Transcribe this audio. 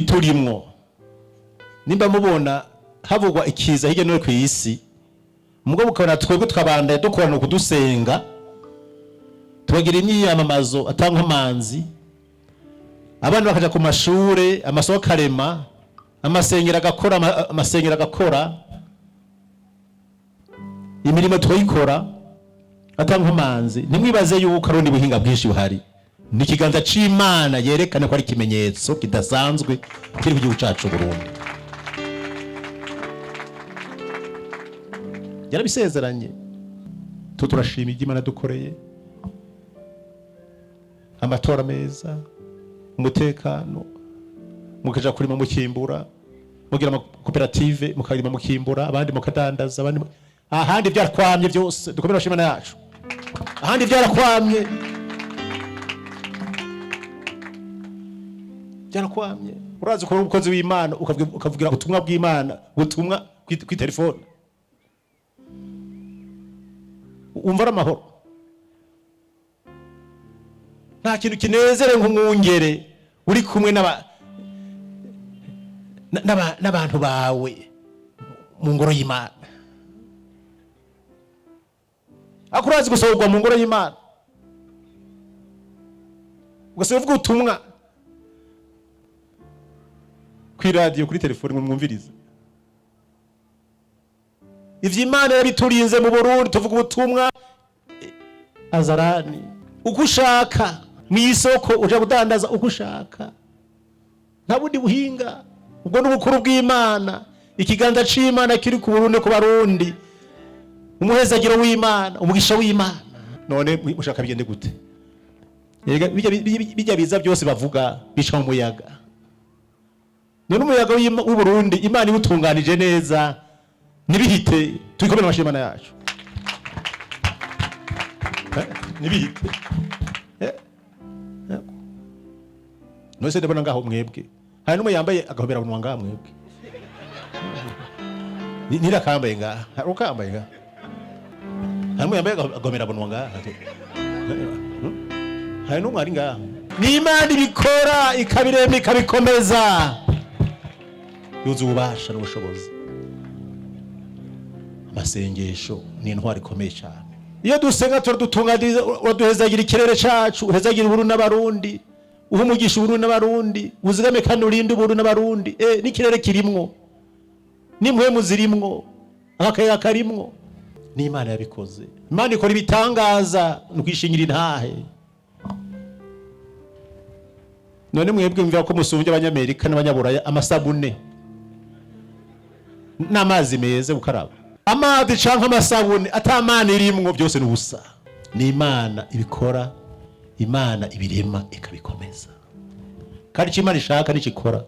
Ibiturimwo, nimba mubona havugwa ikiza hirya no hino ku isi, mugabo ukabona twebwe tukabandanya dukorana ukudusenga, tukagira imyiyamamazo atankomanzi, abana bakaja ku mashure, amasoko akarema, amasengero agakora, amasengero agakora, imirimo tukayikora atankomanzi, ntimwibaze yuko ari ubundi buhinga bwinshi buhari. Ni ikiganza c'Imana yerekana ko ari ikimenyetso kidasanzwe kiri ku gihugu cacu Burundi. Yarabisezeranye. Tu turashima ibyo Imana dukoreye, amatora meza, umutekano, mukaja kurima mukimbura, mugira amakoperative mukarima mukimbura, abandi mukadandaza, abandi ahandi byarakwamye byose. Dukomere amashyi Imana yacu. Ahandi byarakwamye, byarakwamye. Urazi ukora umukozi w'Imana ukavugira ubutumwa bw'Imana, ubutumwa kwi telefone, wumva ari amahoro. Nta kintu kinezere nk'umwungere uri kumwe n'abantu bawe mu ngoro y'Imana. Ariko urazi gusohorwa mu ngoro y'Imana ugasaba uvuga ubutumwa kuri radiyo, kuri telefone, ngo mwumvirize ivyo Imana yabiturinze mu Burundi. Tuvuga ubutumwa azarani uko ushaka, mu isoko uja kudandaza uko ushaka, nta bundi buhinga. Ubwo ni ubukuru bw'Imana, ikiganza c'Imana kiri ku Burundi, ku Barundi, umuhezagiro w'Imana, umugisha w'Imana. None mushaka bigende gute? Erega bijya biza byose bavuga bica mu muyaga. None umuyaga w'Uburundi Imana iwutunganije neza ntibihite, tuyikomere amashyi Imana yacu. Ntibihite. None se ndabona ngaho mwebwe hari n'umwe yambaye agahoberabunwa ngaha mwebwe? Nirakambaye ngaha, hari ukambaye ngaha, hari n'umwe yambaye agahoberabunwa ngaha, hari n'umwe ari ngaha. Ni Imana ibikora, ikabirema, ikabikomeza, yuzuye ububasha n'ubushobozi. Amasengesho ni intwaro ikomeye cyane. Iyo dusenga turadutunganiriza, uraduhezagira ikirere cacu, uhezagira Uburundi n'Abarundi, uha umugisha Uburundi n'Abarundi, uzigame kandi urinde Uburundi n'Abarundi. N'ikirere kirimwo, n'impwemu zirimwo, akayaga karimwo, n'Imana yabikoze. Imana ikora ibitangaza, ni ukwishingira intahe. None mwebwe mvira ko musumbya Abanyamerika n'Abanyaburaya amasabune n'amazi meza gukaraba, amazi canke amasabune atamana irimwo, byose ni ubusa. Ni Imana ibikora, Imana ibirema ikabikomeza, kandi icyo Imana ishaka nicyo ikora.